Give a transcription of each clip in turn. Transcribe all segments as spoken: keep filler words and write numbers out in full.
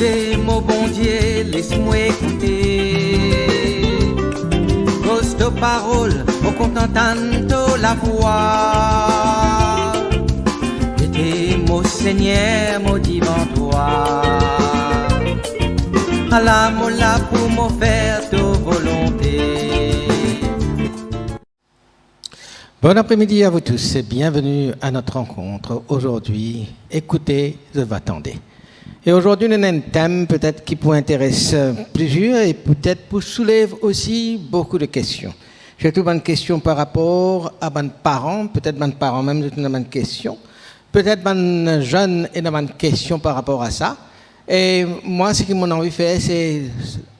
E mo Bondie, les mwa ekoute. Koz to parol, mo kontan tann to lavwa. Gete mo Segner, mo divan twa. Ala mo la pou mo fer to volonte. Bon après-midi à vous tous et bienvenue à notre rencontre aujourd'hui. Écoutez, zot va tande. Et aujourd'hui, nou ena enn tem petet ki pou interes plizier e petet pou soulev osi boukou de kestion. Sirtou bann kestion par rapor a bann paran, petet bann paran mem zot ena bann kestion, petet bann zenn ena bann kestion par rapor a sa. E mwa, seki mo anvi fer, se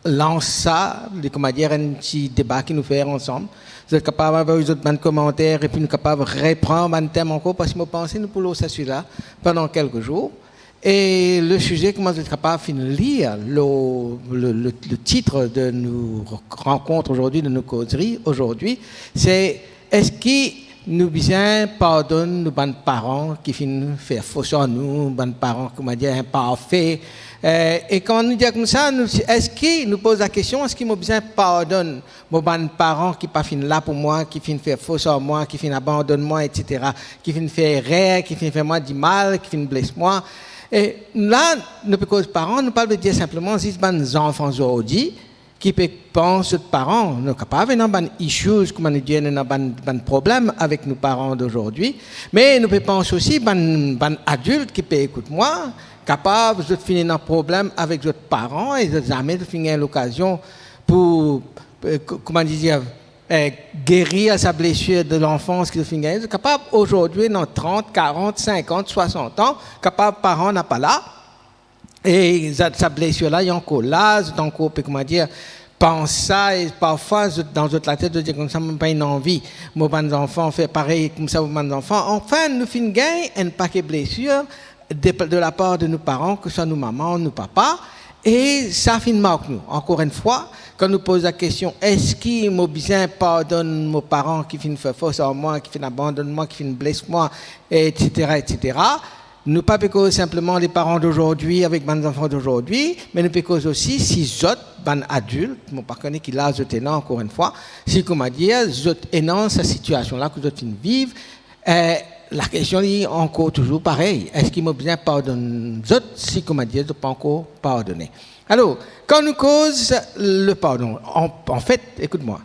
lans sa, li, koumadir, enn ti deba ki nou fer ansam. Zot kapav avoy zot bann komanter epi nou kapav repran bann tem ankor, parski mo panse nou pou lor sa size la pandan kelke zour. E le size, kouma zot kapav finn lir lor le, le, le titre de nou rankont azordi, de nou kozri azordi, se eski nou bizin pardonn nou bann paran ki finn fer fos ar nou, bann paran, koumadir, inparfe? Eh, e kan nou dir koumsa, nou, eski nou poz lakestion, eski mo bizin pardonn mo bann paran ki pa finn la pou mwa, ki finn fer fos ar mwa, ki finn abandonn mwa, etsetera, ki finn fer erer, ki finn fer mwa dimal, ki finn bles mwa? E la, nou pe koz paran, nou pa pe dir sinpleman zis bann zanfan zordi ki pe pans zot paran. Nou kapav ena bann issues, kouma nou dir, ena bann, bann problem avek nou paran dozordi, me nou pe pans osi bann, bann adilt ki pe ekout mwa, kapav zot finn ena problem avek zot paran e zot zame zot finn gagn lokazion pou, eh, kou-, kouma nou dir, eh, gerir sa blesir de lanfans ki zot finn gagne. Zot kapav azordi, dan trant, karant, sinkant, swasant an, kapav paran napa la, e sa, sa blesir la, li ankor la, zot ankor pe, kouma dir, pans sa, e parfwa, zot, dan zot latet, zot dir koumsa, mo pa ena anvi mo bann zanfan fer parey koumsa pou bann zanfan. Anfin, nou finn gagn enn pake blesir de, de lapar de nou paran, ke swa nou mama, nou papa, e sa finn mark nou. Ankor enn fwa, kan nou poz lakestion, eski mo bizin pardonn mo paran ki finn fer fos ar mwa, ki finn abandonn mwa, ki finn bles mwa, etsetera, etsetera, nou pa pe koz sinpleman le paran dozordi avek bann zanfan dozordi, me nou pe koz osi si zot, bann adilt, mo pa kone ki laz zot ena, ankor enn fwa, si, kouma dir, zot ena sa sitiasion la ki zot finn viv, eh, lakestion li ankor touzour parey, eski mo bizin pardonn zot si, kouma dir, zot pa ankor pardone? Alor, kan nou koz le pardon, an, anfet, ekout mwa,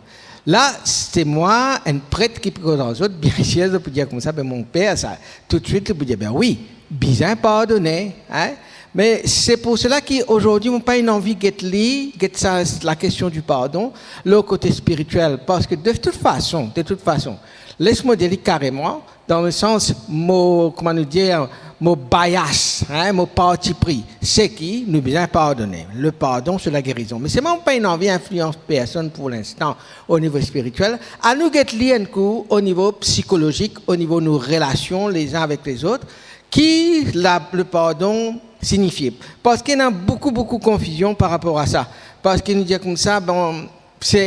la, se mwa, enn pret ki pe koz ar zot, biensir, zot pou dir koumsa, be mon per, sa, toutswit, li pou dir, be wi, bizin pardone, hein? Me se pou sela ki azordi, mo pa ena anvi get li, get sa, lakestion di pardon, lor kote spiritiel, parski de tout fason, de tout fason, les mo dir li kareman, dan le sans, mo, kouma nou dir, mo bias, hein, mo parti pri, se ki nou bizin pardone. Le pardon, se la gerizon. Me selman, mo pa ena anvi inflians personn pou linstan o nivo spiritiel. Anou get li enn kou o nivo psikolozik, o nivo nou relasion lezin avek lezot, ki la, le pardon sinifie. Parski ena boukou, boukou konfizion par rapor a sa. Parski nou dir koumsa, bon, se,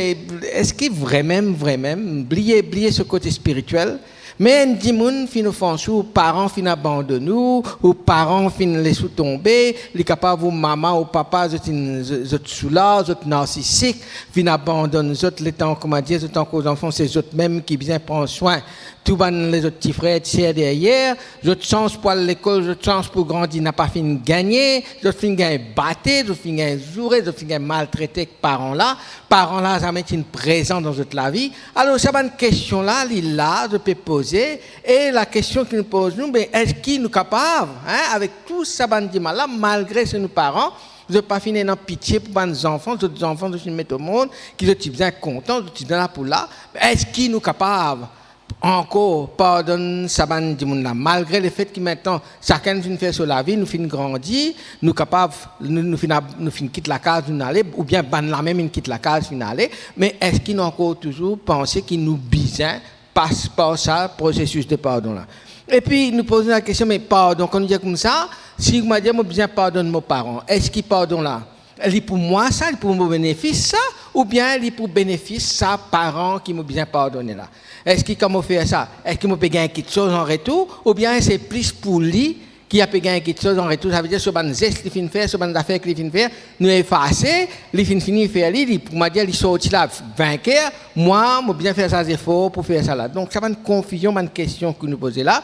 eski vremem, vremem, bliye, bliye so kote spiritiel, me enn dimoun finn ofans ou, ou paran finn abandonn ou, ou paran finn les ou tonbe, li kapav ou mama, ou papa, zot inn, zot, zot soula, zot narsisik, finn abandonn zot letan, kouma dir, zot ankor zanfan, se zot mem ki bizin pran swin tou bann lezot ti frer, ti ser deryer, zot sans pou al lekol, zot sans pou grandi napa finn gagne, zot finn gagn bate, zot finn gagn zoure, zot finn gagn maltrete ek paran la, paran la zame ti'nn prezan dan zot lavi. Alor, sa bann kestion la, li la, zot pe poze, e lakestion ki nou poz nou, be, eski nou kapav, hein, avek tou sa bann dimal la, malgre se nou paran, zot pa finn ena pitie pou bann zanfan, zot zanfan, zot finn met omond, ki zot ti bizin kontan, zot ti bizin la pou la, eski nou kapav ankor pardonn sa bann dimoun la, malgre lefet ki aster sakenn finn fer so lavi, nou finn grandi, nou kapav, nou, nou finn ab-, nou finn kit lakaz, nou ale, oubien bann la mem inn kit lakaz, finn ale, me eski nou ankor touzour panse ki nou bizin pas par sa prosesis de pardon la? Epi nou poz lakestion, me pardon, kan nou dir koumsa, si mo dir mo bizin pardonn mo paran, eski pardon la, li pou mwa sa, li pou mo benefis sa, oubien li pou benefis sa paran ki mo bizin pardone la? Eski kan mo fer sa, eski mo pe gagn kiksoz an retour, oubien se plis pou li ki ape gagn kiksoz an retour, savedir so bann zes li finn fer, so bann zafer ki li finn fer, nou efase, li finn fini fer li, li, koumadir, li sorti la vinker, mwa, mo bizin fer sa zefor pou fer sa la. Donk, sa bann konfizion, bann kestion ki nou poze la,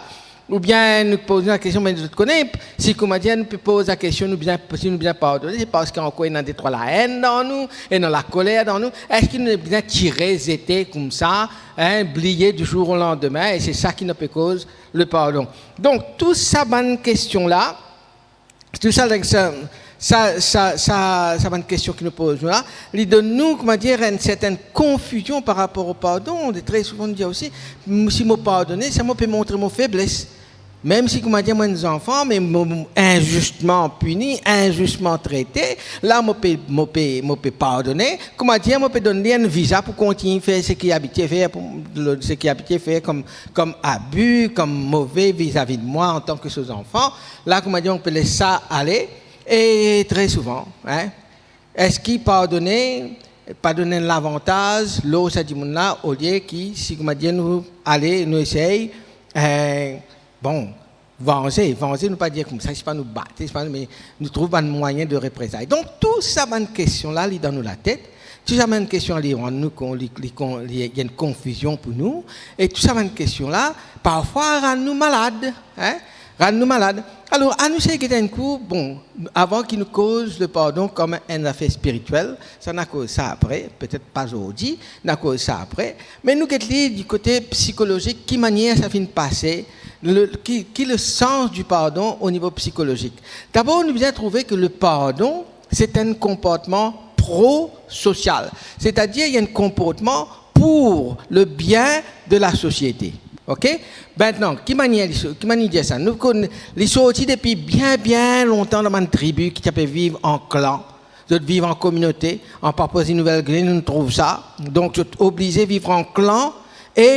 oubien nou poz la kestion, me zot kone, si, koumadir, nou pe poz la kestion, nou bizin, si nou bizin pardone, se parski ankor ena detrwa laenn dan nou, ena lakoler dan nou. Eski nou bizin tire, zete koumsa, hein, bliye du jour au lendemain, e se sa ki nou pe koz le pardon. Donk, tou sa bann kestion la, tou sa, sa, sa, sa, sa, sa bann kestion ki nou poz nou la, li donn nou, koumadir, enn sertenn konfizion par rapor o pardon. De tre souvan, nou dir osi, m-, si mo pardone, sa mo pe montre mo febles. Mem si, koumadir, mo enn zanfan, me mo, mo inzistman pini, inzistman trete, la, mo pe, mo pe, mo pe pardone, koumadir, mo pe donn li enn viza pou kontign fer seki abitie fer, pou, seki abitie fer kom, kom abi, kom move vizavi de mwa antan ki so zanfan. La, koumadir, mo pe les sa ale, e tre souvan, hein, eski pardone pa donn enn lavantaz lor sa dimoun la, olie ki, si, koumadir, nou ale, nou esey, eh, bon, vanze, vanze, nou pa dir koumsa, se pa nou bate, se pa nou, me nou trouv bann mwayin de reprezay. Donk, tou sa bann kestion la, li dan nou latet, tou sa bann kestion la, li rann nou kon-, li, li kon-, li, li enn konfizion pou nou, e tou sa bann kestion la, parfwa, rann nou malad, hein? Rann nou malad. Alor, anou sey get enn kou, bon, avan ki nou koz le pardon kom enn zafer spiritiel, sa nou a koz sa apre, petet pa zordi, nou a koz sa apre, me nou get li di kote psikolozik, ki manier sa finn pase, le, ki, ki le sans du pardon o nivo psikolozik. Dabor, nou bizin trouve ki le pardon, se enn konportman prososial, setadir enn konportman pour le bien de la société. Ok? Aster, ki manier li so-, ki manier dir sa? Nou konn, li sorti depi bien, bien lontan dan bann tribi ki ti ape viv an klan. Zot viv an kominote. An Papouazi Nouvel Gine, nou trouv sa. Donk, zot oblize viv an klan. E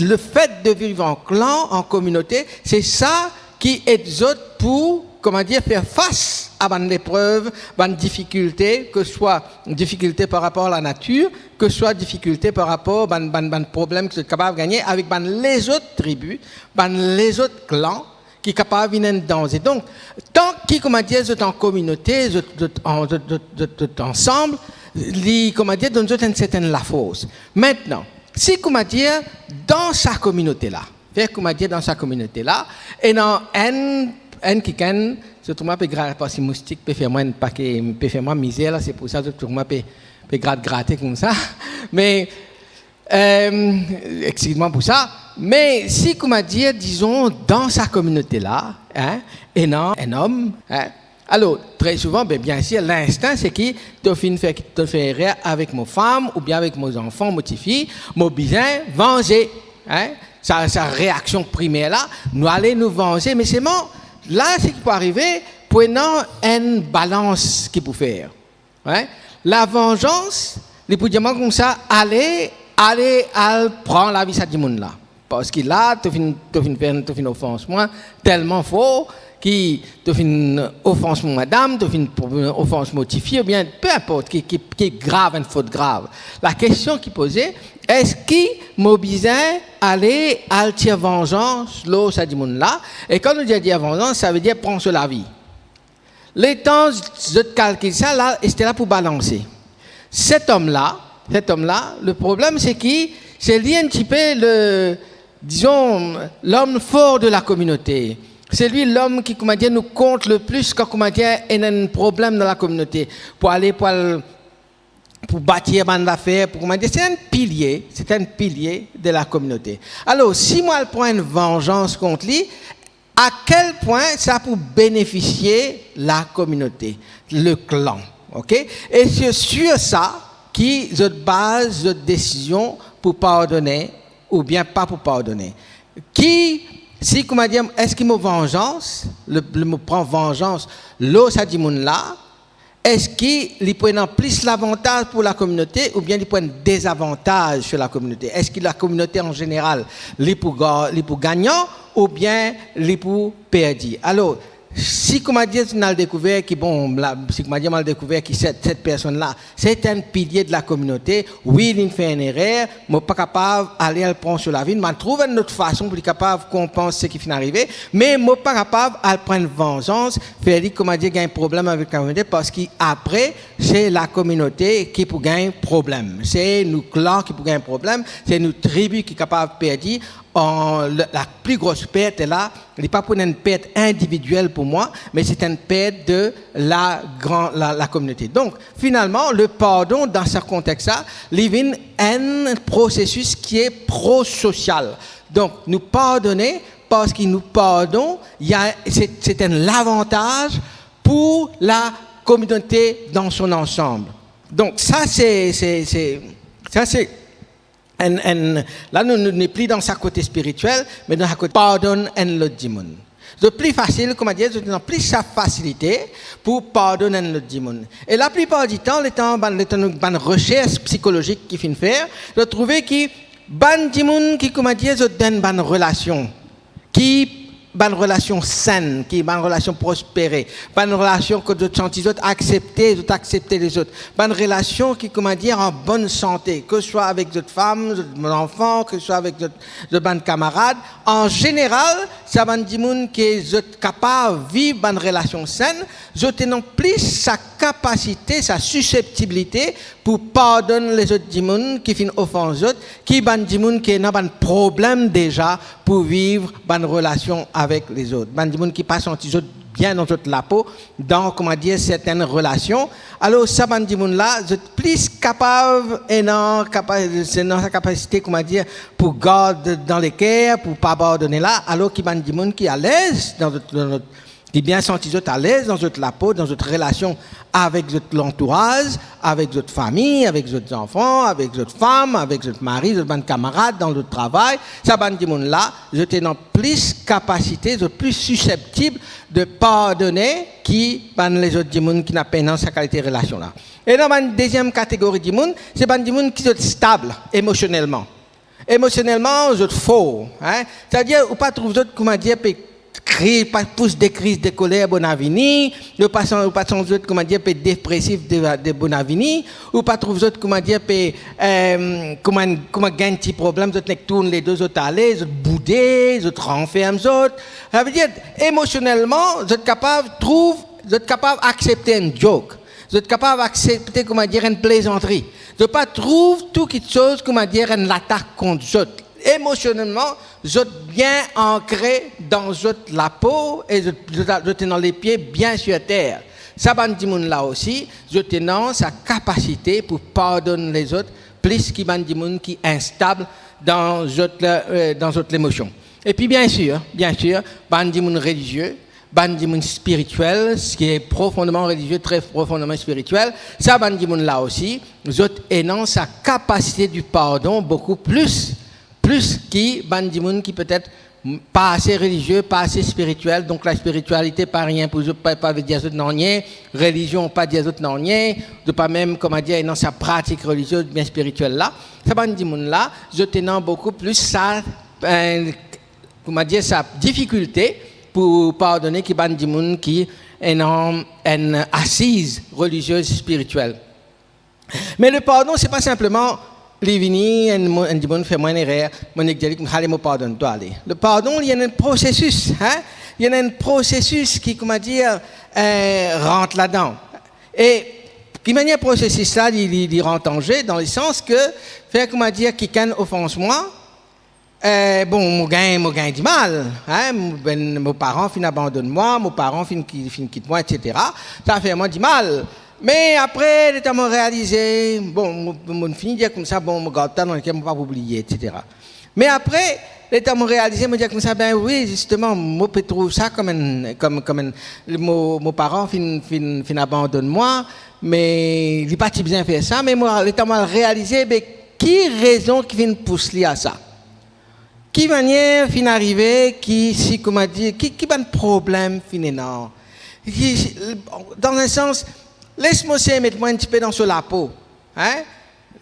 lefet de viv an klan, an kominote, se sa ki ed zot pou, koumadir, fer fas a bann leprev, bann difikilte, ke swa difikilte par rapor a lanatir, ke swa difikilte par rapor bann, bann, bann problem ki zot kapav gagne avek bann lezot tribi, bann lezot klan, ki kapav vinn enn danze. Donk, tan ki, koumadir, zot an kominote, zot, zot an-, zot, zot, zot, zot ansam, li, koumadir, donn zot enn sertenn lafors. Aster, si, koumadir, dan sa kominote la, fer, koumadir, dan sa kominote la, ena enn, enn kikenn, zot trouv mwa pe gra-, parski moustik pe fer mwa enn pake, pe fer mwa mizer la, se pou sa zot trouv mwa pe, pe grat, grate koumsa. Me, Em, exkiz mwa pou sa, me si, koumadir, dizon, dan sa kominote la, hein, ena enn om, hein, alor, tre souvan, be, biensir, linstin, se ki to finn fer, to fer erer avek mo fam, oubien avek mo zanfan, mo tifi, mo bizin vanze, hein, sa, sa reaksion primer la, nou ale, nou vanze, me selman, la, seki pou arive, pou ena enn balans ki pou fer. Hein? Lavanzans, li pou dir mwa koumsa, ale, ale, al pran lavi sa dimoun la. Parski la, to finn, to finn fer, to finn ofans mwa telman for, ki to finn ofans mo madam, to finn ofans mo tifi, oubien, pe inport, ki, ki, ki grav, enn fot grav. Lakestion ki poze, eski mo bizin ale, al tir vanzans lor sa dimoun la? E kan nou dir, dir vanzans, savedir pran so lavi. Letan zot kalkil sa, la, ester la pou balanse. Set om la, set om la, le problem se ki, se li enn tipe le, dizon, lom for de la kominote. Se li lom ki, koumadir, nou kont le plis kan, koumadir, ena enn problem dan la kominote. Pou ale, pou al, pou batir bann zafer, pou, koumadir, se enn pilie, se enn pilie de la kominote. Alor, si mwa al pran enn vanzans kont li, a kel pwin sa pou benefisie la kominote, le klan, ok? E se sir sa ki zot baz zot desizion pou pardone oubien pa pou pardone. Ki, si, koumadir, eski mo vanzans, le, le, mo pran vanzans lor sa dimoun la, eski li pou ena plis lavantaz pou la kominote oubien li pou enn dezavantaz sir la kominote? Eski la kominote an zeneral, li pou ga-, li pou gagnan oubien li pou perdi? Alor, Si, kouma dir, zot inn al dekouver ki, bon, la, si, kouma dir, mo al dekouver ki set, set personn la, se enn pilie de lakominote, wi, li inn fer enn erer, mo pa kapav ale al pran so lavi, mo al trouv enn lot fason pou li kapav konpans seki finn arive, me mo pa kapav al pran vanzans, fer li, kouma dir, gagn problem avek lakominote, parski apre, se lakominote ki pou gagn problem. Se nou klan ki pou gagn problem, se nou tribi ki kapav perdi, an, la, la pli gros pert la, li pa pou enn pert individiel pou mwa, me se enn pert de la gran, la, lakominote. Donk, finalman, le pardon dan sa kontex la, li vinn enn prosesis ki e prososial. Donk, nou pardone parski nou pardon, li a, se, se enn lavantaz pou lakominote dan son ansanm. Donk, sa se, se, se, sa se enn, enn, la nou, nou nepli dan sa kote spiritiel, me dan sa kote pardonn enn lot dimoun. Zot pli fasil, kouma dir, zot ena plis sa fasilite pou pardonn enn lot dimoun. E laplipar ditan, letan bann, letan nou, bann resers psikolozik ki finn fer, zot trouve ki bann dimoun ki, kouma dir, zot dan bann relasion, ki bann relasion senn, ki bann relasion prospere, bann relasion kot zot santi zot aksepte, zot aksepte lezot, bann relasion ki, kouma dir, an bonn sante, ke swa avek zot fam, zot zanfan, ke swa avek zot, zot bann kamarad. An zeneral, sa bann dimoun ki zot kapav viv bann relasion senn, zot ena plis sa kapasite, sa siseptibilite pou pardonn lezot dimoun ki finn ofans zot, ki bann dimoun ki ena bann problem deza pou viv bann relasion avek lezot. Bann dimoun ki pa santi zot bien dan zot lapo, dan, kouma dir, sertenn relasion. Alor, sa bann dimoun la, zot plis kapav, ena kapa-, ena sa kapasite, kouma dir, pou gard dan leker, pou pa pardone la, alor ki bann dimoun ki alez dan zot, dan zot ki bien santi zot alez dan zot lapo, dan zot relasion avek zot lantouraz, avek zot fami, avek zot zanfan, avek zot fam, avek zot mari, zot bann kamarad, dan zot travay, sa bann dimoun la, zot ena plis kapasite, zot pli siseptib de pardone ki bann lezot dimoun ki napa ena sa kalite relasion la. E dan bann deziem kategori dimoun, se bann dimoun ki zot stab emosionelman. Emosionelman, zot for, hein? Setadir, ou pa trouv zot, kouma dir, pe kri, pa pous de kriz de koler bonavini, ou pa san-, ou pa trouv zot, kouma dir, pe depresif de, de bonavini, ou pa trouv zot, kouma dir, pe, eh, kouma, kouma gagn ti problem, zot nek tourn ledo, zot ale, zot boude, zot ranferm zot. Savedir, emosionelman, zot kapav trouv, zot kapav aksepte enn joke. Zot kapav aksepte, kouma dir, enn plezantri. Zot pa trouv tou kitsoz, kouma dir, enn latak kont zot. Emosionelman, zot bien ankre dan zot lapo e zot, zot, zot ena lepie bien sir ter. Sa bann dimoun la osi, zot ena sa kapasite pou pardonn lezot plis ki bann dimoun ki instab dan zot, eh, dan zot lemosion. Epi, bien sir, bien sir, bann dimoun relizie, bann dimoun spiritiel, ki profondman relizie, tre profondman spiritiel, sa bann dimoun la osi, zot ena sa kapasite di pardon boukou plis, plis ki bann dimoun ki petet pa ase relizie, pa ase spiritiel, donk la spiritialite pa rien pou zot, pa, pa ve dir zot nanye, relizion pa dir zot nanye, zot pa mem, kouma dir, ena sa pratik relizie oubien spiritiel la. Sa bann dimoun la, zot ena boukou plis sa, eh, kouma dir, sa difikilte pou pardone ki bann dimoun ki ena enn asiz relizie, spiritiel. Me le pardon, se pa sinpleman li vini, enn mo-, enn dimoun fer mwa enn erer, mo nek dir li, ale, mo pardonn twa, ale. Le pardon, li ena enn prosesis, hein? Li ena enn prosesis ki, kouma dir, eh, rant ladan. E ki manier prosesis la, li, li, li rant an ze, dan le sans ke, fer, kouma dir, kikenn ofans mwa, eh, bon, mo gagn, mo gagn dimal, hein, mo, ben, mo paran finn abandonn mwa, mo paran finn ki-, finn kit mwa, et cetera. Sa fer mwa dimal. Me apre, letan mo realize, bon, mo, mo fini dir koumsa, bon, mo gard sa dan leker, mo pa pou bliye, et cetera. Me apre, letan mo realize, mo dir koumsa, ben wi, zisteman, mo pe trouv sa kom enn, kom, kom enn, mo, mo paran finn, finn, finn abandonn mwa, me li pa ti bizin fer sa, me mo, letan mo al realize, be, ki rezon ki finn pous li a sa? Ki manier finn arive ki, si, kouma dir, ki, ki bann problem finn ena? Ki, dan enn sans, les mo sey met mwa enn tipe dan so lapo, hein?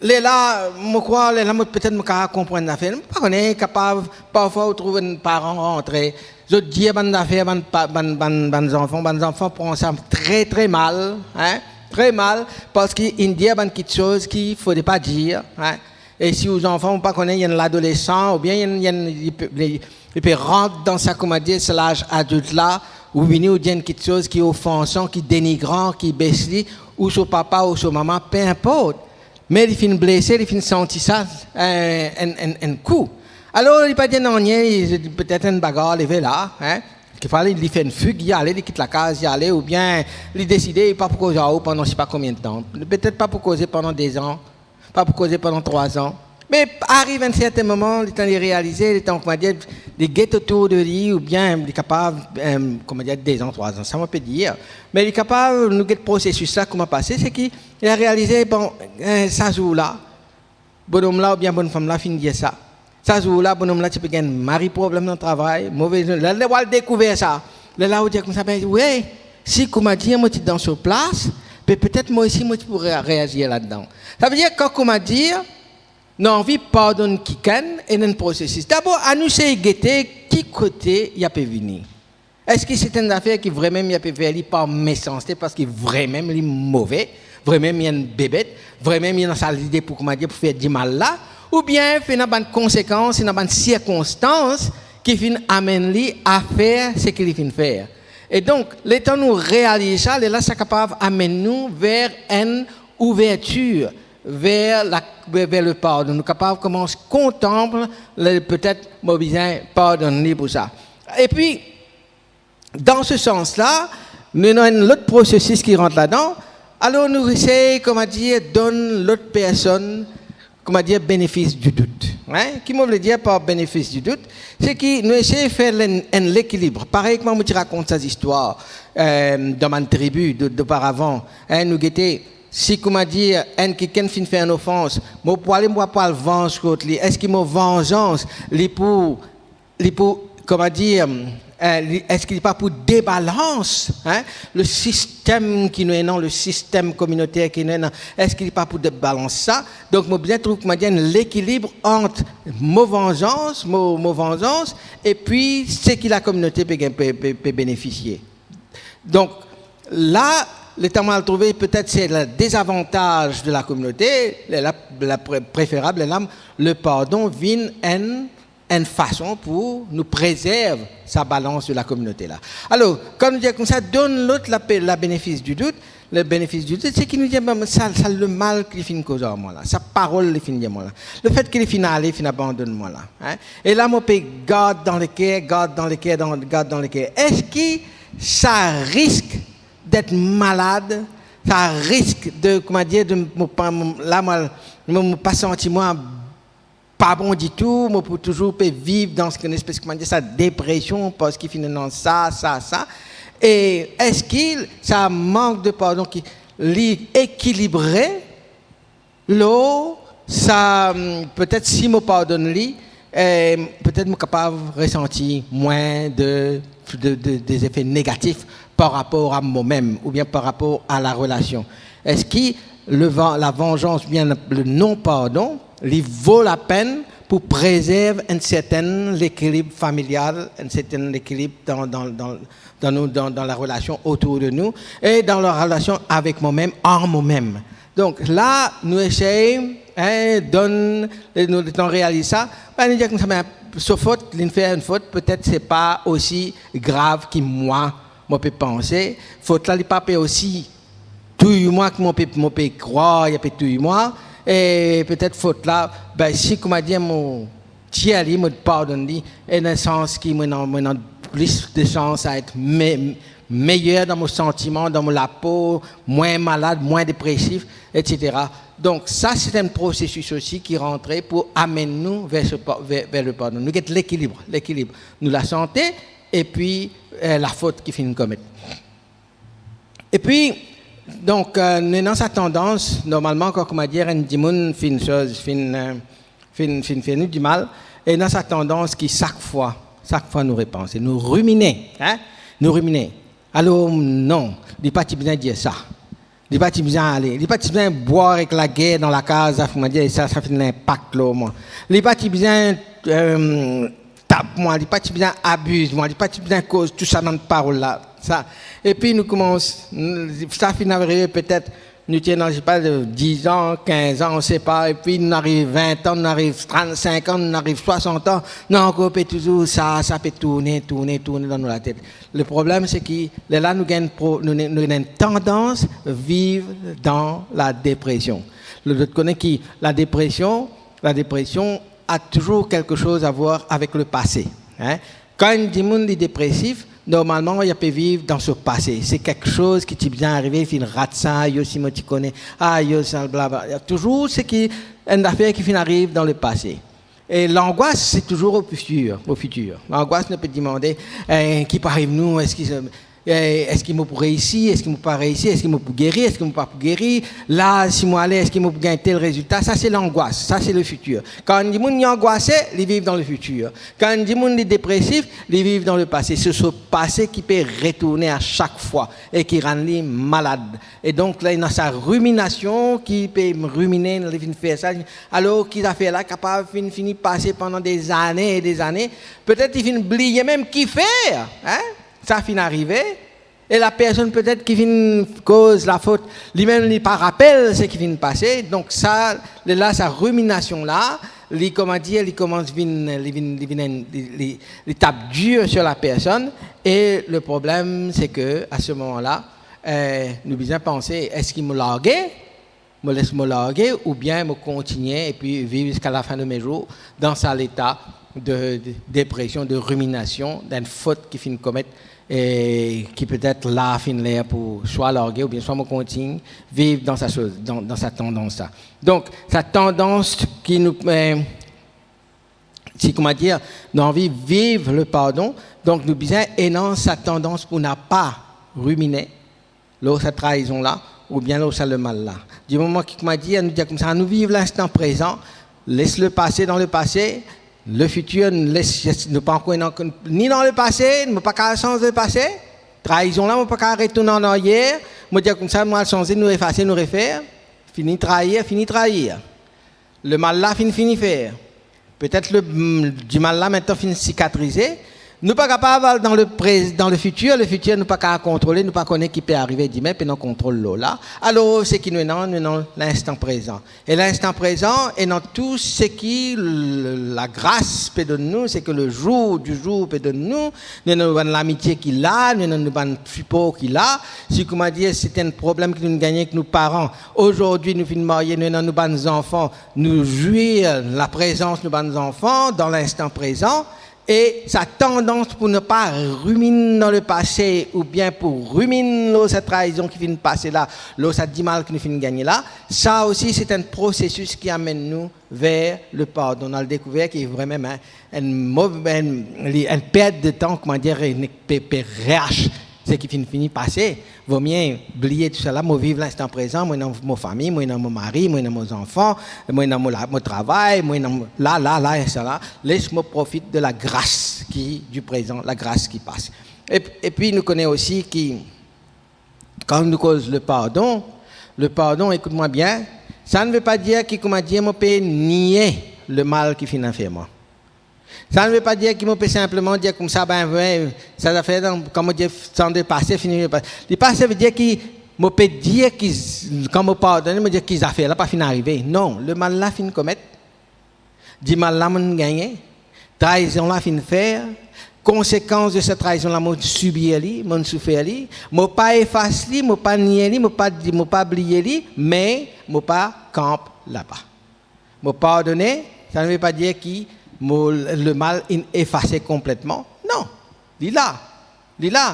Lerla, mo krwar, lerla, mo, petet mo kapav konprann zafer. Mo pa kone, kapav, parfwa ou trouv enn paran rantre, zot dir bann zafer, bann pa-, bann, bann, bann zanfan, bann zanfan pran sa tre, tre mal, hein, tre mal, parski inn dir bann kiksoz ki fode pa dir, hein. E si ou zanfan, ou pa kone, li enn ladolesan, oubien li enn, li enn, li pe, li, li pe rant dan sa, koumadir, sa laz adilt la, ou vini, ou dir enn kiksoz ki ofansan, ki denigran, ki bes li, ou so papa, ou so mama, pe inport. Me li finn blese, li finn santi sa, eh, enn, enn, enn kou. Alor, li pa dir nanye, li, petet enn bagar leve la, hein. Kikfwa li, li fer enn fig, li ale, li kit lakaz, li ale, oubien li deside, li pa pou koz ar ou pandan sipa konbien tan. Petet pa pou koze pandan dezan, pa pou koze pandan trwa zan. Me ariv enn serten moman, letan li realize, letan, koumadir, li get otour de li, oubien li kapav, eh, koumadir, dezan, trwa zan, sa mo pe dir. Me li kapav, nou get prosesis la, kouma pase, se ki li realize, bon, eh, sa zour la, bonom la oubien bonnfam la finn dir sa. Sa zour la, bonom la ti pe gagn mari problem dan travay, move zour la, lerla ou al dekouver sa. Lerla ou dir koumsa, be, we, si, koumadir, mo ti dan so plas, be petet mwa osi mo ti pou re-, reazir ladan. Savedir, kan, koumadir, nou anvi pardonn kikenn, ena enn prosesis. Dabor, anou sey gete ki kote li pe vini. Eski se enn zafer ki vremem li pe fer li par mesanste, parski vremem li move, vremem li enn bebet, vremem li ena sa lide pou, koumadir, pou fer dimal la, oubien finn ena bann konsekans, ena bann sirkonstans ki finn amenn li a fer seki li finn fer. E donk, letan nou realiz sa, lerla sa kapav amenn nou ver enn ouvertir, ver la, ver, ver le pardon. Nou kapav koumans kontanp le, petet mo bizin pardonn li pou sa. Epi, dan se sans la, nou ena enn lot prosesis ki rant ladan. Alor nou esey, koumadir, donn lot personn, koumadir, benefis di dout. Hein? Ki mo vle dir par benefis di dout? Se ki nou esey fer enn, enn lekilib. Parey kouma mo ti rakont sa zistwar, eh, dan bann tribi do-, doparavan. Hein, nou gete, si, koumadir, enn kikenn finn fer enn ofans, mo pou ale, mo pou al vanz kont li. Eski mo vanzans, li pou li pou, koumadir, eh, li, eski li pa pou debalans, hein, le sistem ki nou ena, le sistem kominoter ki nou ena, eski li pa pou debalans sa? Donk, mo bizin trouv, koumadir, enn lekilib ant mo vanzans, mo, mo vanzans, epi seki lakominote pe gagn, pe, pe, pe benefisie. Donk, la, letan mo al trouve, petet se le dezavantaz de lakominote, la, la pre-, preferab, la, le pardon vinn enn enn fason pou nou prezerv sa balans de lakominote la. Alor, kan nou dir koumsa, donn lot la pe-, la benefis di dout, le benefis di dout, se ki nou dir, "Bon, sa, sa lemal ki li finn koz ar mwa la, sa parol li finn dir mwa la, lefet ki li finn ale, finn abandonn mwa la, hein? E la, mo pe gard dan leker, gard dan leker, dan, gard dan leker. Eski sa risk d'être malad, sa risk de, koumadir, de, mo pa, mo, la, mo, mo, mo pa santi mwa pa bon ditou, mo pou touzour pe viv dan enn espes, koumadir, sa depresion, parski finn ena sa, sa, sa." E eski sa mank de pardon ki li ekilibre lor sa, mm, petet si mo pardonn li, eh, petet mo kapav resanti mwin de, de, de, de zefe negatif par rapor a momem oubien par rapor a larelasion? Eski le van-, lavanzans oubien le, le non-pardon, li vo lapenn pou prezerv enn sertenn lekilib familial, enn sertenn lekilib dan, dan, dan, dan nou, dan, dan larelasion otour de nou e dan larelasion avek momem, ar momem? Donk la, nou esey, hein, donn, nou letan realiz sa, be, nou dir koumsa, be, so fot, linn fer enn fot, petet se pa osi grav ki mwa, mo pe panse. Fot la, li pa pe osi touy mwa ki mo pe, mo pe krwar li pe touy mwa. E petet fot la, be, si, koumadir, mo tir li, mo pardonn li, ena sans ki mo ena, mo ena plis de sans a et me-, meyer dan mo santiman, dan mo lapo, mwin malad, mwin depresif, et cetera. Donk sa, se enn prosesis osi ki rantre pou amenn nou ver se pa-, ver, ver le pardon. Nou get lekilib, lekilib. Nou lasante, epi, eh, lafot ki finn komet. Epi, donk, eh, nou ena sa tandans, normalman, kan, koumadir, enn dimoun finn soz, finn, eh, finn, finn fer nou dimal, ena sa tandans ki sak fwa, sak fwa nou repanse, nou rimine, hein? Nou rimine. Alor, non, li pa ti bizin dir sa. Li pa ti bizin ale, li pa ti bizin bwar ek lager dan lakaz, sa, kouma dir, sa, sa finn linpak lor mwa. Li pa ti bizin, eh, tap mwa, li pa ti bizin abiz mwa, li pa ti bizin koz tou sa bann parol la. Sa. Epi nou koumans, sa finn arive petet, nou ti ena, je sais pas, de dix ans, quinze ans, on sait pas, epi nou ariv vin an, nou ariv trant-sink an, nou ariv swasant an, nou ankor pe touzour sa, sa pe tourne, tourne, tourne dan nou latet. Le problem, se ki lerla nou gagn pro-, nou, nou gagn tandans viv dan ladepresion. Lot, lot kote ki ladepresion, ladepresion a toujours quelque chose à voir avec le passé, hein. Kan enn dimoun li depresif, normalman, li pe viv dan so pase. Se kiksoz ki ti bizin arive, finn rat sa, yo si mo ti kone, ah, yo sa, blabla. Toujours seki, enn zafer ki finn ariv dan lepase. E langwas, se toujours au futur, au futur. Langwas, nou pe dimande, eh, ki pou ariv nou, eski, eh, eski mo pou reisi, eski mo pa reisi, eski mo pou geri, eski mo pa pou geri, la, si mo ale, eski mo pou gagn tel rezilta? Sa, se langwas, sa, se le futur. Kan enn dimoun li angwase, li viv dan le futur. Kan enn dimoun li depresif, li viv dan lepase. Se so pase ki pe retourne a sak fwa e ki rann li malad. E donk, la, ena sa riminasion ki pe rimine, li finn fer sa, alor ki zafer la kapav finn fini pase pandan dezane e dezane. Petet li finn bliye mem kifer, hein? Sa finn arive. E lapersonn petet ki finn koz lafot, li mem li pa rapel seki finn pase. Donk sa, lerla, sa riminasion la, li, kouma dir, li koumans vinn, li vinn, li vinn enn, li, li, li tap dir sir lapersonn. E le problem, se ke a se moman la, eh, nou bizin panse, eski mo large? Mo les mo large oubien mo kontigne epi viv ziska lafin de me zour dan sa leta de, de depresion, de riminasion, d'enn fot ki finn komet e ki petet la finn ler pou swa large oubien swa mo kontign viv dan sa soz, dan, dan sa tandans la. Donk, sa tandans ki nou, eh, si, kouma dir, nou anvi viv le pardon, donk nou bizin ena sa tandans pou nou pa rimine lor sa traizon la, oubien lor sa lemal la. Di moman ki, kouma dir, nou dir koumsa, nou viv linstan prezan, les lepase dan lepase, lefitir, nou les, nou pa ankor ena, ni dan lepase, nou pa kapav sanz lepase, traizon la, nou pa kapav retourn an aryer, mo dir koumsa, nou al sanze, nou efase, nou refer, fini trair, fini trair. Lemal la finn fini fer. Petet le, mm, dimal la mintnan finn sikatrize. Nou pa kapav al dan le prez-, dan lefitir. Lefitir, nou pa kapav kontrole, nou pa kone ki pe arive dimin, pena kontrol lor la. Alor, seki nou ena, nou ena linstan prezan. E linstan prezan, ena tou seki l-, lagras pe donn nou, seki le jour du jour pe donn nou. Nou ena nou bann lamitie ki la, nou ena nou bann sipor ki la. Si, kouma dir, se enn problem ki nou gagn ek nou paran, azordi nou finn marye, nou ena nou bann zanfan, nou zwir laprezans nou bann zanfan dan linstan prezan, e sa tandans pou nou pa riminn dan lepase oubien pou riminn lor sa traizon ki finn pase la, lor sa dimal ki nou finn gagne la, sa osi se enn prosesis ki amenn nou ver le pardon. Nou al dekouver ki vremem, hein, enn mov-, enn, li, enn pert de tan, kouma dir, enn pe, pe reach seki finn fini pase. Vomie bliye tou sala, mo viv linstan prezan, mo ena mo fami, mo ena mo mari, mo ena mo zanfan, mo ena mo la-, mo travay, mo ena mo, la, la, la, e sala. Les mo profit de lagras ki, du prezan, lagras ki pas. E, epi nou kone osi ki, kan nou koz le pardon, le pardon, ekout mwa bien, sa ne ve pa dir ki, kouma dir, mo pe nie lemal ki finn fer mwa. Sa ne ve pa dir ki mo pe sinpleman dir koumsa, ben, we, sa zafer la, kan mo dir sanz lepase, fini lepase. Lepase ve dir ki mo pe dir ki z-, kan mo pardone, mo dir ki zafer la pa finn arive. Non, lemal la finn komet. Dimal la mo'nn gagne. Traizon la finn fer. Konsekans de sa traizon la, mo'nn sibir li, mo'nn soufer li. Mo pa efas li, mo pa nie li, mo pa di-, mo pa bliye li, me mo pa kanp laba. Mo pardone, sa ne ve pa dir ki mo, lemal inn efase konpletman. Non, li la, li la.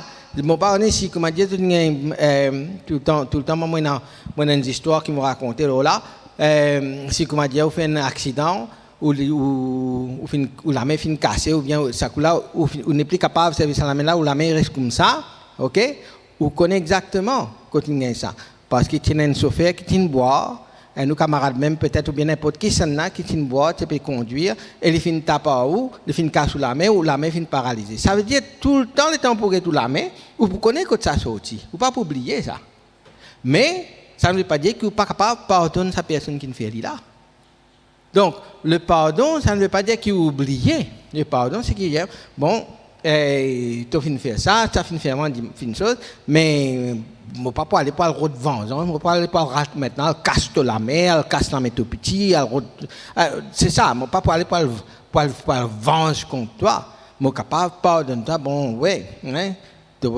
Mo pa kone si, kouma dir, to, eh, toultan, toultan, mwa, mo ena, mo ena enn zistwar ki mo rakonte lor la, eh, si, kouma dir, ou fer enn aksidan, ou li, ou, ou finn, ou lame finn kase, oubien sa kou la, ou finn, ou nepli kapav servi sa lame la, ou lame res koumsa, ok? Ou kone exakteman kot inn gagn sa. Parski ti ena enn sofer ki ti'nn bwar, enn ou kamarad mem petet, oubien ninport kisannla ki ti'nn bwar, ti pe kondwir, e li finn tap ar ou, li finn kas ou lame, ou lame finn paralize. Sa ve dir, toultan letan pou get ou lame, ou pou kone kot sa sorti, ou pa pou bliye sa. Me, Sa ne ve pa dir ki ou pa kapav pardonn sa personn ki finn fer li la. Donk, le pardon, sa ne ve pa dir ki ou oubliye. Le pardon, se ki, bon, eh, to finn fer sa, sa finn fer mwa, di, finn soz, me mo pa pou ale pou al rod vanzans, mo pa pou ale pou al rat, mintnan al kas to lame, al kas lame to piti, al rod, eh, se sa, mo pa pou ale pou al, pou al, pou al vanz kont twa. Mo kapav pardonn twa, bon, we, hein, to,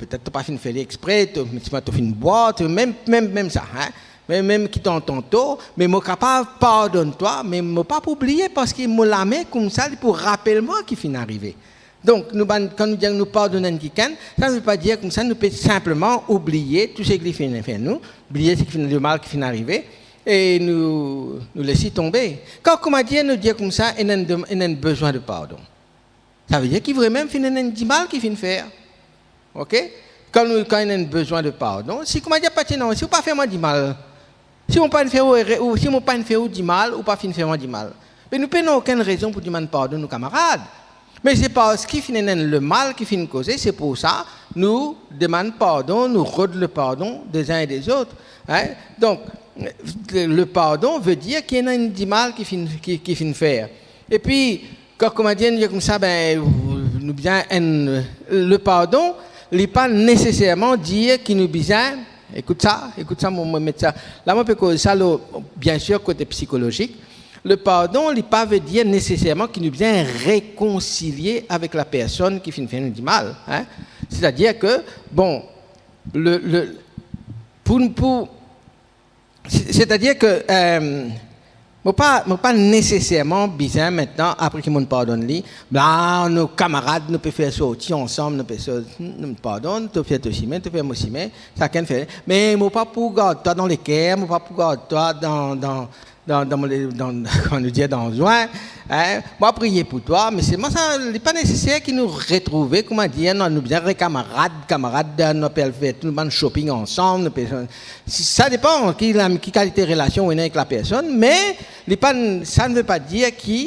petet to pa finn fer li expre, to, to finn bwar, to, mem, mem, mem sa, hein. Mem, mem ki tanto, me mo kapav pardonn twa, me mo pa pou oubliye, parski mo lame koumsa, li pou rapel mwa ki finn arive. Donk, nou bann, kan nou dir nou pardonn enn kikenn, sa ne ve pa dir koumsa nou pe sinpleman oubliye tou seki li finn fer nou, oubliye seki finn, lemal ki finn arive, e nou, nou les li tonbe. Kan, koumadir, nou dir koumsa, ena enn dem-, ena enn bezwin de pardon. Sa ve dir ki vremem finn ena enn dimal ki finn fer. Ok? Kan nou, kan ena enn bezwin de pardon, si, koumadir, pa ti non, si ou pa fer mwa dimal, si mo pa finn fer ou ere-, ou si mo pa finn fer ou dimal, ou pa finn fer mwa dimal, me nou pena okenn rezon pou dimann pardon nou kamarad. Me se parski finn ena enn lemal ki finn koze, se pou sa nou demann pardon, nou rod le pardon des uns et des autres. Hein? Donk, le, le pardon ve dir ki ena enn dimal ki finn, ki, ki finn fer. Epi, kan, koumadir, nou dir koumsa, be, nou bizin enn, le pardon, li pa neseserman dir ki nou bizin, ekout sa, ekout sa, mo, mo met sa, la mo pe koz sa lor, biensir, kote psikolozik. Le pardon, li pa ve dir neseserman ki nou bizin rekonsilie avek la personn ki finn fer nou dimal, hein. Setadir ke, bon, le, le, pou, pou, se-, setadir ke, eh, mo pa, mo pa neseserman bizin mintnan, apre ki mo'nn pardonn li, la, nou kamarad, nou pe fer sorti ansam, nou pe sor-, nou pardonn, to fer to sime, to fer mo sime, sakenn fer. Me mo pa pou gard twa dan leker, mo pa pou gard twa dan, dan, dan, dan mo le-, dan, kouma nou dir, dan zwin, hein. Mo a priye pou twa, me selman sa, li pa neseser ki nou retrouve, koumadir, nou, nou bizin rekamarad, kamarad, nou pe al fer tou bann shopping ansam, nou pe, sa depan ki la, ki kalite relasion ou ena avek la personn, me li pa, sa ne ve pa dir ki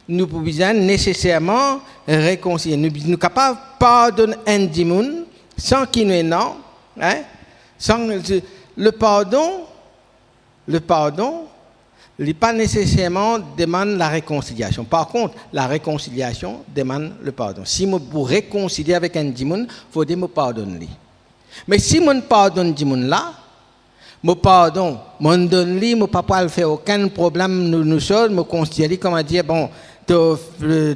nou pou bizin neseserman rekonsilie. Nou, nou kapav pardonn enn dimoun san ki nou ena, hein, san, le pardon, le pardon, li pa neseserman demann larekonsiliasion. Par kont, larekonsiliasion demann le pardon. Si mo pou rekonsilie avek enn dimoun, fode mo pardonn li. Me si mo'nn pardonn dimoun la, mo pardon, mo'nn donn li, mo pa pou al fer okenn problem, nou, nou soz, mo konsider li, koumadir, bon, to,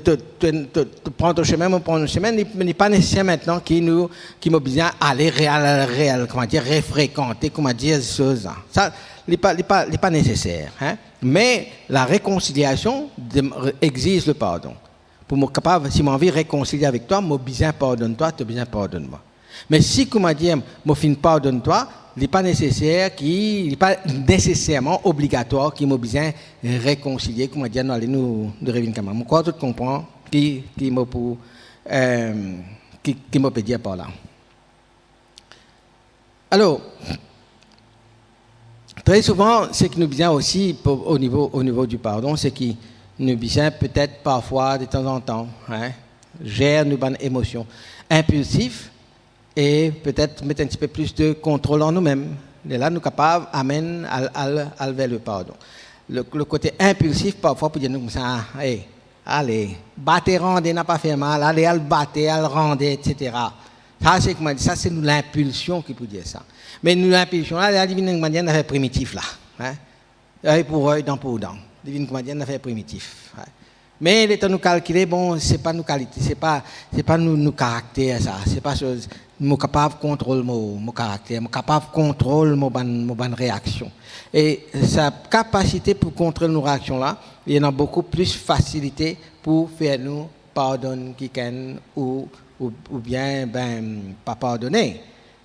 to, to, to, to pran to sime, mo pran mo sime, li, li pa neseser mintnan ki nou, ki mo bizin ale real, real, koumadir, refrekante, koumadir, soz la. Sa, li pa, li pa, li pa neseser, hein. Me larekonsiliasion de-, exiz le pardon. Pou mo kapav, si mo anvi rekonsilie avek twa, mo bizin pardonn twa, to bizin pardonn mwa. Me si, koumadir, mo finn pardonn twa, li pa neseser ki, li pa neseserman obligatwar ki mo bizin rekonsilie, koumadir, nou ale, nou, nou revinn kamarad. Mo krwar zot konpran ki, ki mo pou, eh, ki, ki mo pe dir par la. Alor, tre souvan, seki nou bizin osi pou, o nivo, o nivo di pardon, seki nou bizin petet parfwa, detanzantan, hein, zer nou bann emosion inpilsif e petet met enn tipe plis de kontrol an noumem. Lerla nou kapav amenn al, al, al ver le pardon. Le, le kote inpilsif, parfwa, pou dir nou koumsa, "Ey, ale, bate, rande, napa fer mal, ale, al bate, al rande, et cetera." Sa, se, koumadir, sa, se nou linpilsion ki pou dir sa. Me nou linpilsion la, la, li vinn, koumadir, enn zafer primitif la, hein? Ey pou ey, dan pou dan. Li vinn, koumadir, enn zafer primitif, hein? Me letan nou kalkile, bon, se pa nou kalite, se pa, se pa nou, nou karakter sa, se pa soz, mo kapav kontrol mo, mo karakter, mo kapav kontrol mo bann, mo bann reaksion. E sa kapasite pou kontrol nou reaksion la, li ena boukou plis fasilite pou fer nou pardonn kikenn ou, ou, oubien, ben, pa pardone.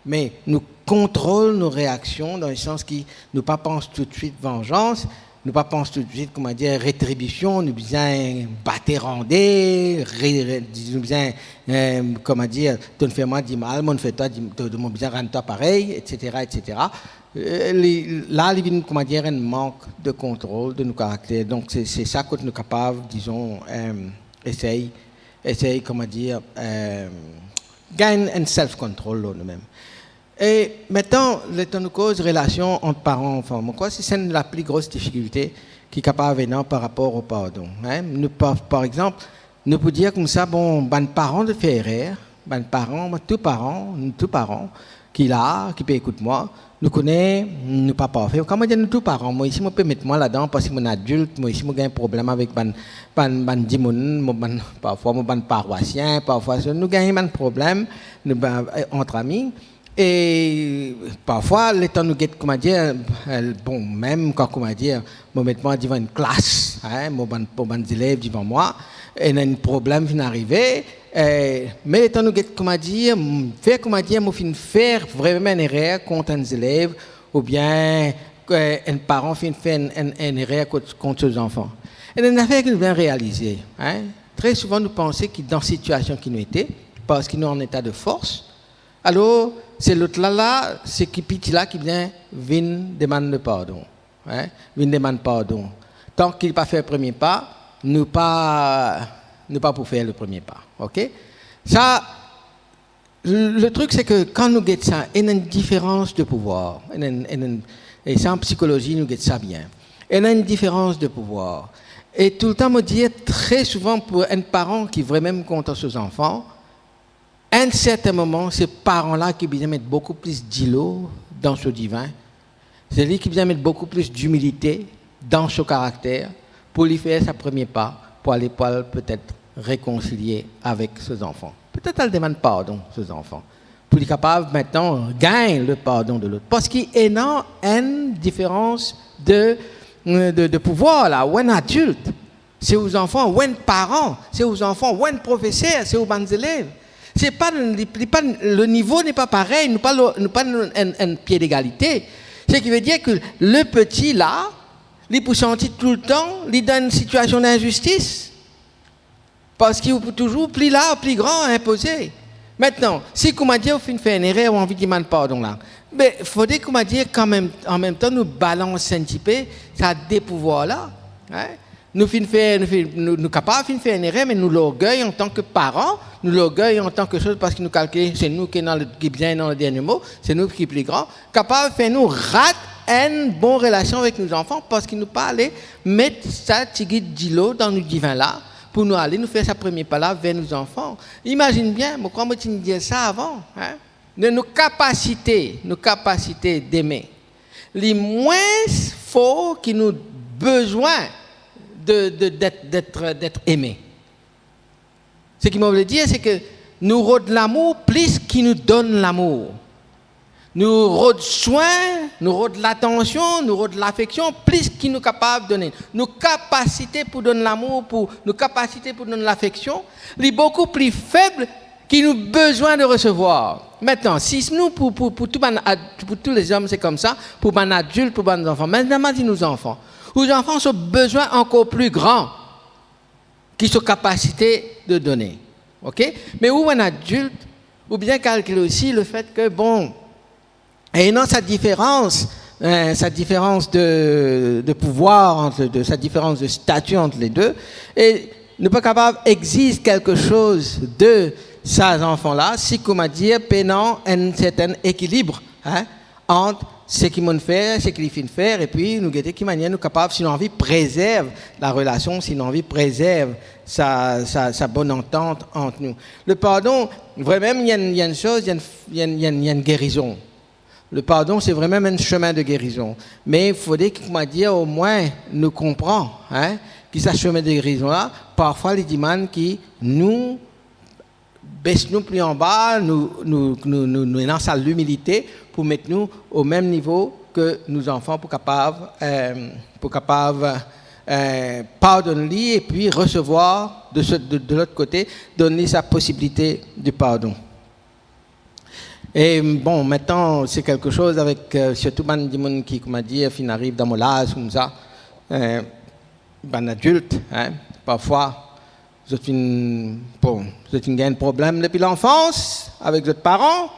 Me nou kontrol nou reaksion dan le sans ki nou pa pans toutswit vanzans, nou pa pans toutswit, koumadir, retribision, nou bizin bate, rande, re-, re-, nou bizin, eh, koumadir, to'nn fer mwa dimal, mo'nn fer twa di-, to, to, mo bizin rann twa parey, et cetera, et cetera. Eh, li, la, li vinn, koumadir, enn mank de kontrol de nou karakter. Donk, se, se sa kot nou kapav, dizon, eh, esey, esey, koumadir, eh, gagn enn self-control lor noumem. E mintnan, letan nou koz relasion ant paran-anfan, mo krwar se sa enn lapli gros difikilte ki kapav ena par rapor o pardon, hein. Nou pa, par exanp, nou pou dir koumsa, bon, bann paran de fer erer, bann paran, tou paran, nou tou paran ki la, ki pe ekout mwa, nou kone nou pa parfe. Kan mo dir nou tou paran, mwa osi mo pe met mwa ladan, parski mo enn adilt, mwa osi mo gagn problem avek bann, bann, bann dimoun, mo bann, parfwa mo bann parwasien, parfwa nou gagn bann problem, nou, ba, eh, ant ami. E parfwa, letan nou get, koumadir, eh, bon, mem kan, koumadir, mo met mwa divan enn klas, hein, mo bann, mo bann zelev divan mwa, ena enn problem finn arive, eh, me letan nou get, koumadir, m-, fer, koumadir, mo finn fer vremem enn erer kont enn zelev, oubien, eh, enn paran finn fer enn, enn, enn erer kont, kont so zanfan. Ena enn zafer ki nou bizin realize, hein. Tre souvan nou panse ki dan sitiasion ki nou ete, parski nou an eta de fors, alor, se lot la la, se ki piti la ki bizin vinn demann le pardon, hein, vinn demann pardon. Tan ki li pa fer premie pa, nou pa, nou pa pou fer le premie pa, ok? Sa, le, le trik, se ke kan nou get sa, ena enn diferans de pouvwar, ena enn, ena enn, e sa, an psikolozi, nou get sa bien. Ena enn diferans de pouvwar. E toultan, mo dir, tre souvan, pou enn paran ki vremem kontan so zanfan, enn serten moman, se paran la ki bizin met boukou plis dilo dan so divin. Se li ki bizin met boukou plis dimilite dan so karakter pou li fer sa premie pa, pou ale, pou al petet rekonsilie avek so zanfan. Petet al demann pardon so zanfan. Pou li kapav mintnan gagn le pardon de lot. Parski ena enn diferans de, de, de pouvwar la, ou enn adilt, se ou zanfan, ou enn paran, se ou zanfan, ou enn profeser, se ou bann zelev. Se pa, li, li pa, le nivo n'est pas pareil, nou pa lo-, nou pa enn, enn pie degalite. Seki ve dir ke le peti la, li pou santi toultan li dan enn sitiasion linzistis. Parski ou pou touzour pli la, pli gran, inpoze. Mintnan, si koumadir ou finn fer enn erer, ou anvi demann pardon la, be, fode koumadir kanmem, anmemtan nou balans enn tipe sa de pouvwar la, hein? Nou finn fer, nou finn, nou, nou kapav finn fer enn erer, me nou lorgey antan ke paran, nou lorgey antan ke soz, parski nou kalkile se nou ki ena le, ki bizin ena le dernie mo, se nou ki pli gran, kapav fer nou rat enn bon relasion avek nou zanfan, parski nou pa ale met sa tigit dilo dan nou divin la, pou nou ale, nou fer sa premie pa la ver nou zanfan. Imazinn bien, mo krwar mo ti dir sa avan, hein? Nou, nou kapasite, nou kapasite d'aimer, li mwins for ki nou bizin de, de, d'être, d'être, d'être aimé. Seki mo vle dir, se ke nou rod lamour plis ki nou donn lamour. Nou rod swin, nou rod latansion, nou rod lafeksion plis ki nou kapav done. Nou kapasite pou donn lamour, pou, nou kapasite pou donn lafeksion, li boukou pli feb ki nou bizin de resevwar. Mintnan, si nou pou, pou, pou tou bann ad-, pou tou lezom, se koumsa, pou bann adilt, pou bann zanfan. Mintnan, imazinn ou zanfan. Ou zanfan so bizin ankor pli gran ki so kapasite de done. Ok? Me ou enn adilt, ou bizin kalkile osi lefet ke, bon, ena sa diferans, eh, sa diferans de, de pouvwar ant le de, sa diferans de stati ant le de, e nou pa kapav egzig kelke soz de sa zanfan la, si koumadir pena enn serten ekilib, hein, ant seki mo'nn fer, seki li finn fer, epi nou gete ki manier nou kapav, si nou anvi prezerv larelasion, si nou anvi prezerv sa, sa, sa bonn antant ant nou. Le pardon, vremem, li enn, li enn soz, li enn, li enn, li enn, li enn gerizon. Le pardon, se vremem enn semin de gerizon. Me fode ki, koumadir, omwin nou konpran, hein, ki sa semin de gerizon la, parfwa li demann ki nou bes nou pli anba, nou, nou, nou, nou, nou ena sa limilite pou met nou o mem nivo ke nou zanfan pou kapav, eh, pou kapav, eh, pardonn li epi resevwar de se, de, de lot kote, donn li sa posibilite de pardon. E bon, mintnan, se kelke soz avek, eh, sirtou bann dimoun ki, koumadir, finn ariv dan mo laz koumsa, eh, bann adilt, hein, parfwa, zot finn, bon, zot finn gagn problem depi lanfans avek zot paran.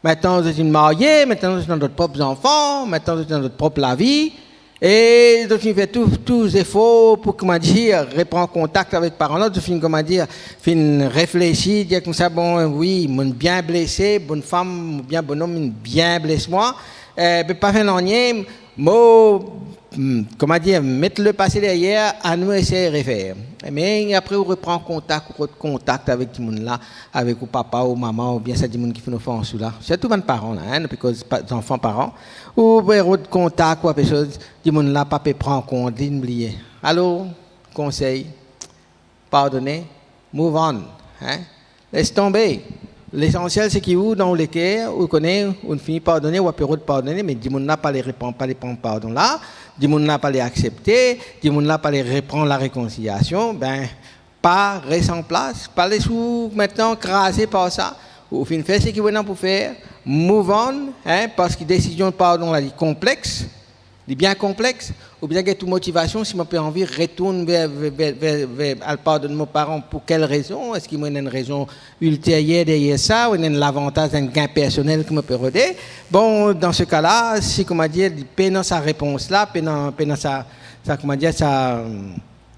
Mintnan zot finn marye, mintnan zot ena zot prop zanfan, mintnan zot ena zot prop lavi. E zot finn fer tou, tou zefor pou, koumadir, repran kontak avek paran la. Zot finn, koumadir, finn reflesi, dir koumsa, bon, wi, mo'nn bien blese, bann fam oubien bann om inn bien bles mwa. Eh, be pa fer nanye, mo, hmm, koumadir, met lepase deryer, anou esey refer. Me apre ou repran kontak, ou rod kontak avek dimoun la, avek ou papa, ou mama, oubien sa dimoun ki finn ofans ou la. Sirtou bann paran la, hein, nou pe koz pa-, zanfan paran. Ou pe rod kontak, ou apel soz, dimoun la pa pe pran kont li, inn bliye. Alor, konsey, pardone, move on, hein? Les tonbe. Lesansiel se ki ou, dan ou leker, ou kone, ou fini pardone, ou ape rod pardone, me dimoun la pa le repran, pa le pran pardon la, dimoun la pa le aksepte, dimoun la pa le repran larekonsiliasion, be, pa res an plas, pa les ou mintnan kraze par sa. Ou finn fer seki ou ena pou fer, move on, hein, parski desizion pardon la, li konplex, li bien konplex, oubien get ou motivasion, si mo pe anvi retourn ver, ver, ver, ver, ver, al pardonn mo paran, pou kel rezon? Eski mo ena enn rezon ilteryer deryer sa, ou ena enn lavantaz, enn gin personel ki mo pe rode? Bon, dan se ka la, si, koumadir, li pena sa repons la, pena, pena sa, sa, koumadir, sa,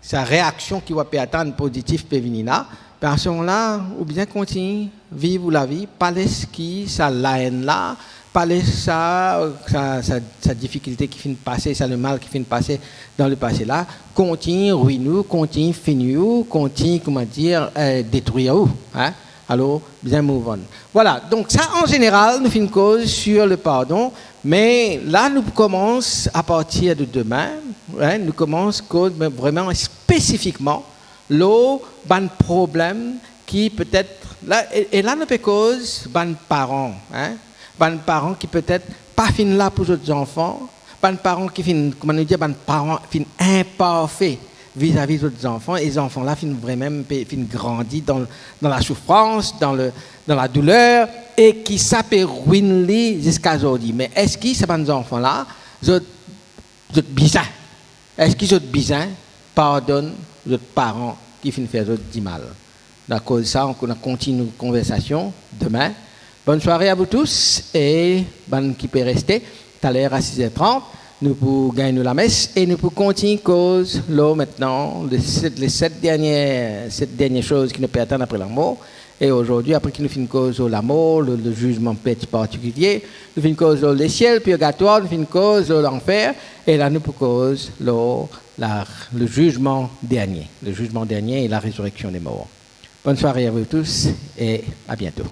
sa reaksion ki ou ape atann pozitif pe vini la, be, asemoman la, ou bizin kontign viv ou lavi, pa les ki sa laenn la, pa les sa, sa, sa, sa difikilte ki finn pase, sa lemal ki finn pase dan lepase la, kontign rwinn ou, kontign fini ou, kontign, koumadir, eh, detrir ou, hein? Alor, bizin move on. Vwala, donk sa, an zeneral, nou finn koz sir le pardon, me la, nou pou koumans, apartir de demin, hein, nou koumans koz, me vreman spesifikman, lor bann problem ki petet, la, e, e la, nou pe koz bann paran, hein, bann paran ki petet pa finn la pou zot zanfan, bann paran ki finn, kouma nou dir, bann paran finn inparfe vizavi zot zanfan, e zanfan la finn vremem pe, finn grandi dan, dan lasoufrans, dan le, dan ladouler, e ki sa pe rwinn li ziska zordi. Me eski sa bann zanfan la, zot, zot bizin, eski zot bizin pardonn zot paran ki finn fer zot dimal? Nou a koz sa, nou a kontign nou konversasion demin. Bonne soirée à vous tous, e bann ki pe reste, taler a sis er trant, nou pou gagn nou lames e nou pou kontign koz lor mintnan le set, le set dernie, set dernie soz ki nou pe atann apre lamor. E azordi, apre ki nou finn koz lor lamor, le, le zizman pe-, partikilie, nou finn koz lor lesiel, pirgatwar, nou finn koz lor lanfer, e la nou pou koz lor la, le zizman dernie, le zizman dernie e la rezireksion de mor. Bonne soirée à vous tous et à bientôt.